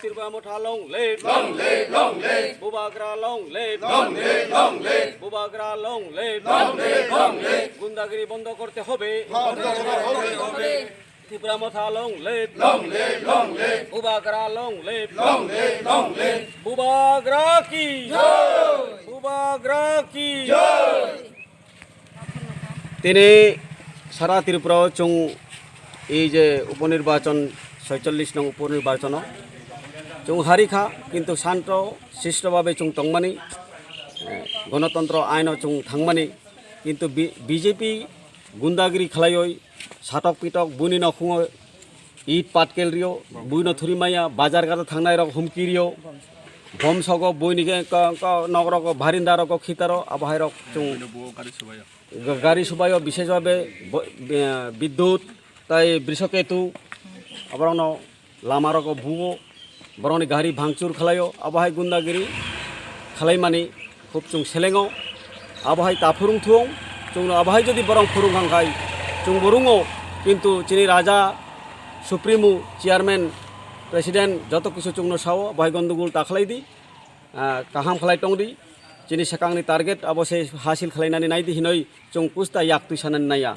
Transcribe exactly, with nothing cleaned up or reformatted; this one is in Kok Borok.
Tipra Motha long live. Long live, long live. Bubagra long live. Long live, long live. Bubagra long live. Long live, long live. গুন্ডাগিরি বন্ধ করতে হবে। বন্ধ করতে হবে। Tipra Motha long live. Long live, long live. Bubagra long live. Long live, long live. Bubagra ki. Joy. Bubagra ki. Joy. Tini sara Tripura o chwng ei je uponirbachon, soicholish nong uponirbachon o chwng harikha, kintu shanto shisto babe chwng tongmani, eh, gonotontro aino chwng thangmani, kintu B-, B J P gundagiri khlaioi satok pitok buini nokhungo it patkel rio, buino thuri maya, bazar gata thangnai rok humki rio, bom sogo buini ke ko, ko, nok rok, barinda rok, khitaro, abo hai rok chwng ga-, gari subaio, bishesh babe bo-, be-, bidyut tai brishoketu, aborokno lama rok buo, borokni gari bhangchur khlaio, abo hai gundagiri khlaimani khub chwng selengo. Abo hai ta phwrwng thung, chwngno abo hai jodi borok phwrwng kha khai, chwngbo rwngo, kintu chini raja, supremo, chairman, president joto kisu chwngno sao, abo hai gondogol ta khlai di, ah, kaham khlai tong di, chini swkangni target abo se hasil khlainani nai di hinoi chwng pusta yak twi sanani naiya.